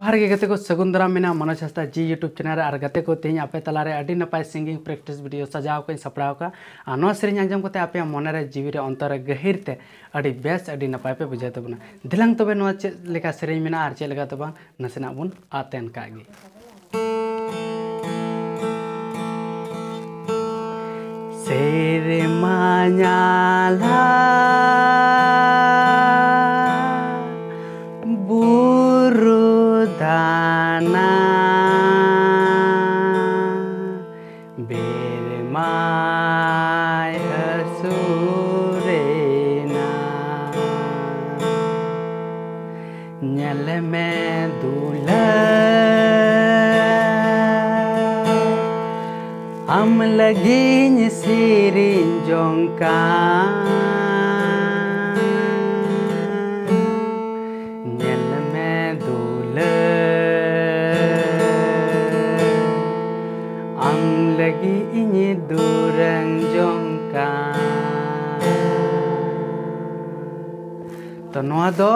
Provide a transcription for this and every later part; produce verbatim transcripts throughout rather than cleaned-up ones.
ᱡᱚᱦᱟᱨ ᱜᱮ ᱜᱟᱛᱮ ᱠᱚ, ᱥᱟᱹᱜᱩᱱ ᱫᱟᱨᱟᱢ ᱢᱮᱱᱟᱜᱼᱟ ᱢᱚᱱᱳᱡᱽ ᱦᱟᱸᱥᱫᱟ ᱡᱤ YouTube ᱪᱮᱱᱮᱞ ᱨᱮ᱾ ᱟᱨ ᱜᱟᱛᱮ ᱠᱚ, ᱛᱮᱦᱮᱧ ᱟᱯᱮ ᱛᱟᱞᱟᱨᱮ ᱟᱹᱰᱤ ᱱᱟᱯᱟᱭ ᱥᱤᱝᱜᱤᱝ ᱯᱨᱮᱠᱴᱤᱥ ᱵᱷᱤᱰᱤᱭᱳ ᱥᱟᱡᱟᱣ ᱠᱟᱛᱮᱧ ᱥᱟᱯᱲᱟᱣ ᱟᱠᱟᱫᱼᱟ᱾ ᱟᱨ ᱱᱚᱣᱟ ᱥᱮᱨᱮᱧ ᱟᱸᱡᱚᱢ ᱠᱟᱛᱮ ᱟᱯᱮᱭᱟᱜ ᱢᱚᱱᱮᱨᱮ, ᱡᱤᱣᱤᱨᱮ, ᱚᱱᱛᱚᱨ ᱨᱮ ᱜᱟᱹᱦᱤᱨ ᱛᱮ ᱟᱹᱰᱤ ᱵᱮᱥ, ᱟᱹᱰᱤ ᱱᱟᱯᱟᱭ ᱯᱮ ᱵᱩᱡᱷᱟᱹᱣ ᱛᱟᱵᱚᱱᱟ᱾ ᱫᱮᱞᱟᱝ ᱛᱚᱵᱮ ᱱᱚᱣᱟ ᱪᱮᱫ ᱞᱮᱠᱟ ᱥᱮᱨᱮᱧ ᱢᱮᱱᱟᱜᱼᱟ ᱟᱨ ᱪᱮᱫ ᱞᱮᱠᱟ ᱫᱚ ᱵᱟᱝ, ᱱᱟᱥᱮᱱᱟᱜ ᱵᱚᱱ ᱟᱛᱮᱱ ᱠᱟᱜ ᱜᱮ᱾ ᱥᱮᱨᱢᱟ ᱧᱟᱞᱟ ᱵᱩᱨᱩ ᱫᱟᱱᱟ, ᱵᱮᱨᱢᱟᱭ ᱟᱹᱥᱩᱨᱮᱱᱟ᱾ ᱧᱮᱞ ᱢᱮ ᱫᱩᱞᱟᱹᱲ, ᱟᱢ ᱞᱟᱹᱜᱤᱧ ᱥᱮᱨᱮᱧ ᱡᱚᱝ ᱠᱟᱱ᱾ ᱧᱮᱞ ᱢᱮ ᱫᱩᱞᱟᱹᱲ, ᱟᱢ ᱞᱟᱹᱜᱤᱫ ᱤᱧ ᱫᱩᱨᱟᱹᱝ ᱡᱚᱝ ᱠᱟᱱ᱾ ᱛᱚ ᱱᱚᱣᱟ ᱫᱚ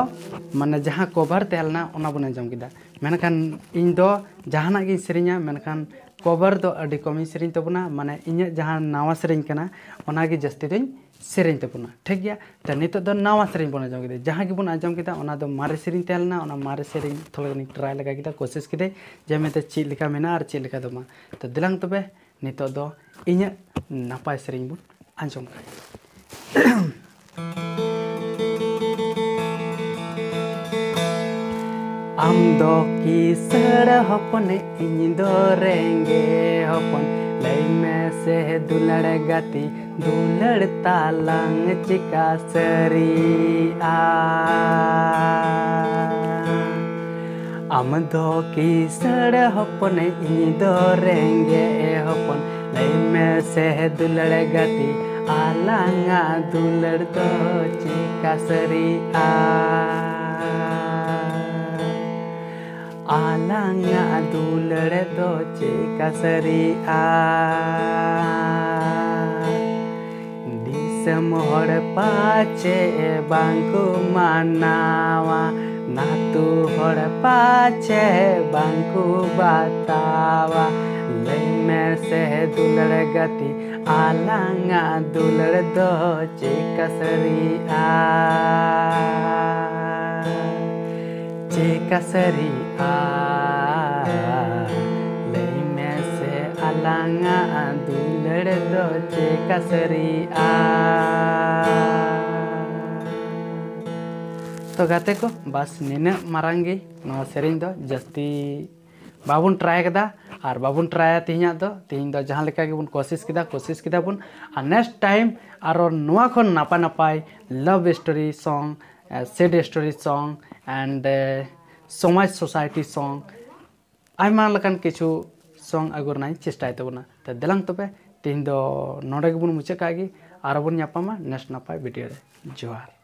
ᱢᱟᱱᱮ ᱡᱟᱦᱟᱸ ᱠᱚᱵᱷᱟᱨ ᱛᱟᱦᱮᱸ ᱞᱮᱱᱟ, ᱚᱱᱟ ᱵᱚᱱ ᱟᱸᱡᱚᱢ ᱠᱮᱫᱟ᱾ ᱢᱮᱱᱠᱷᱟᱱ ᱤᱧ ᱫᱚ ᱡᱟᱦᱟᱱᱟᱜ ᱜᱤᱧ ᱥᱮᱨᱮᱧᱟ, ᱢᱮᱱᱠᱷᱟᱱ ᱠᱚᱵᱷᱟᱨ ᱫᱚ ᱟᱹᱰᱤ ᱠᱚᱢᱤᱧ ᱥᱮᱨᱮᱧ ᱛᱟᱵᱚᱱᱟ᱾ ᱢᱟᱱᱮ ᱤᱧᱟᱹᱜ ᱡᱟᱦᱟᱸ ᱱᱟᱣᱟ ᱥᱮᱨᱮᱧ ᱠᱟᱱᱟ, ᱚᱱᱟᱜᱮ ᱡᱟᱹᱥᱛᱤ ᱫᱚᱧ ᱥᱮᱨᱮᱧ ᱛᱟᱵᱚᱱᱟ, ᱴᱷᱤᱠ ᱜᱮᱭᱟ? ᱛᱚ ᱱᱤᱛᱚᱜ ᱫᱚ ᱱᱟᱣᱟ ᱥᱮᱨᱮᱧ ᱵᱚᱱ ᱟᱸᱡᱚᱢ ᱠᱮᱫᱟ᱾ ᱡᱟᱦᱟᱸ ᱜᱮᱵᱚᱱ ᱟᱸᱡᱚᱢ ᱠᱮᱫᱟ, ᱚᱱᱟ ᱫᱚ ᱢᱟᱨᱮ ᱥᱮᱨᱮᱧ ᱛᱟᱦᱮᱸ ᱞᱮᱱᱟ, ᱚᱱᱟ ᱢᱟᱨᱮ ᱥᱮᱨᱮᱧ ᱛᱷᱚᱲᱟ ᱜᱟᱱᱤᱧ ᱴᱨᱟᱭ ᱞᱮᱜᱟ ᱠᱮᱫᱟ, ᱠᱳᱥᱤᱥ ᱠᱮᱫᱟᱹᱧ ᱡᱮ ᱢᱮᱱᱛᱮ ᱪᱮᱫ ᱞᱮᱠᱟ ᱢᱮᱱᱟᱜᱼᱟ ᱟᱨ ᱪᱮᱫ ᱞᱮᱠᱟ ᱫᱚ ᱵᱟᱝ᱾ ᱛᱚ ᱫᱮᱞᱟᱝ ᱛᱚᱵᱮ ᱱᱤᱛᱚᱜ ᱫᱚ ᱤᱧᱟᱹᱜ ᱱᱟᱯᱟᱭ ᱥᱮᱨᱮᱧ ᱵᱚᱱ ᱟᱸᱡᱚᱢ ᱠᱟᱜ᱾ ᱟᱢ ᱫᱚ ᱠᱤᱥᱟᱹᱲ ᱦᱚᱯᱚᱱ, ᱤᱧ ᱫᱚ ᱨᱮᱸᱜᱮᱡ ᱦᱚᱯᱚᱱ᱾ ᱞᱟᱹᱭ ᱢᱮᱥᱮ ᱫᱩᱞᱟᱹᱲ ᱜᱟᱛᱮ, ᱫᱩᱞᱟᱹᱲ ᱛᱟᱞᱟᱝ ᱪᱮᱠᱟ ᱥᱟᱹᱨᱤᱜᱼᱟ? ᱟᱢ ᱫᱚ ᱠᱤᱥᱟᱹᱲ ᱦᱚᱯᱚᱱ, ᱤᱧ ᱫᱚ ᱨᱮᱸᱜᱮᱡ ᱦᱚᱯᱚᱱ᱾ ᱞᱟᱹᱭ ᱢᱮᱥᱮ ᱫᱩᱞᱟᱹᱲ ᱜᱟᱛᱮ, ᱟᱞᱟᱝᱟᱜ ᱫᱩᱞᱟᱹᱲ ᱫᱚ ᱪᱮᱠᱟ ᱥᱟᱹᱨᱤᱜᱼᱟ? ᱟᱞᱟᱝᱟᱜ ᱫᱩᱞᱟᱹᱲ ᱫᱚ ᱪᱮᱠᱟ ᱥᱟᱹᱨᱤᱜᱼᱟ? ᱫᱤᱥᱚᱢ ᱦᱚᱲ ᱯᱟᱪᱮ ᱵᱟᱝᱠᱚ ᱢᱟᱱᱟᱣᱟ, ᱱᱟᱛᱩ ᱦᱚᱲ ᱯᱟᱪᱷᱮ ᱵᱟᱝᱠᱚ ᱵᱟᱛᱟᱣᱟ, ᱞᱟᱹᱭ ᱢᱮᱥᱮ ᱫᱩᱞᱟᱹᱲ ᱜᱟᱛᱮ, ᱟᱞᱟᱝᱟᱜ ᱫᱩᱞᱟᱹᱲ ᱫᱚ ᱪᱮᱠᱟ ᱥᱟᱹᱨᱤᱜᱼᱟ? ᱪᱮᱠᱟ ᱥᱟᱹᱨᱤᱜᱼᱟ? ᱞᱟᱹᱭ ᱢᱮᱥᱮ ᱟᱞᱟᱝᱟᱜ ᱫᱩᱞᱟᱹᱲ ᱫᱚ ᱪᱮᱠᱟ ᱥᱟᱹᱨᱤᱜᱼᱟ? ᱛᱚ ᱜᱟᱛᱮ ᱠᱚ, ᱵᱟᱥ ᱱᱤᱱᱟᱹᱜ ᱢᱟᱨᱟᱝ ᱜᱮ ᱱᱚᱣᱟ ᱥᱮᱨᱮᱧ ᱫᱚ᱾ ᱡᱟᱹᱥᱛᱤ ᱵᱟᱵᱚᱱ ᱴᱨᱟᱭ ᱠᱮᱫᱟ ᱟᱨ ᱵᱟᱵᱚᱱ ᱴᱨᱟᱭᱟ ᱛᱮᱦᱮᱧᱟᱜ ᱫᱚ᱾ ᱛᱮᱦᱮᱧ ᱫᱚ ᱡᱟᱦᱟᱸ ᱞᱮᱠᱟ ᱜᱮᱵᱚᱱ ᱠᱳᱥᱤᱥ ᱠᱮᱫᱟ, ᱠᱳᱥᱤᱥ ᱠᱮᱫᱟ ᱵᱚᱱ᱾ ᱟᱨ ᱱᱮᱠᱥᱴ ᱴᱟᱭᱤᱢ ᱟᱨᱚ ᱱᱚᱣᱟ ᱠᱷᱚᱱ ᱱᱟᱯᱟᱭ ᱱᱟᱯᱟᱭ love story song, sad story song and ᱥᱚᱢᱟᱡᱽ ᱥᱳᱥᱟᱭᱴᱤ ᱥᱚᱝ, ᱟᱭᱢᱟ ᱞᱮᱠᱟᱱ ᱠᱤᱪᱷᱩ ᱥᱚᱝ ᱟᱹᱜᱩ ᱨᱮᱱᱟᱜ ᱤᱧ ᱪᱮᱥᱴᱟᱭ ᱛᱟᱵᱚᱱᱟ᱾ ᱛᱚ ᱫᱮᱞᱟᱝ ᱛᱚᱵᱮ, ᱛᱮᱦᱮᱧ ᱫᱚ ᱱᱚᱰᱮ ᱜᱮᱵᱚᱱ ᱢᱩᱪᱟᱹᱫ ᱠᱟᱜ ᱜᱮ᱾ ᱟᱨᱚ ᱵᱚᱱ ᱧᱟᱯᱟᱢᱟ ᱱᱮᱠᱥᱴ ᱱᱟᱯᱟᱭ ᱵᱷᱤᱰᱤᱭᱳ ᱨᱮ᱾ ᱡᱚᱦᱟᱨ᱾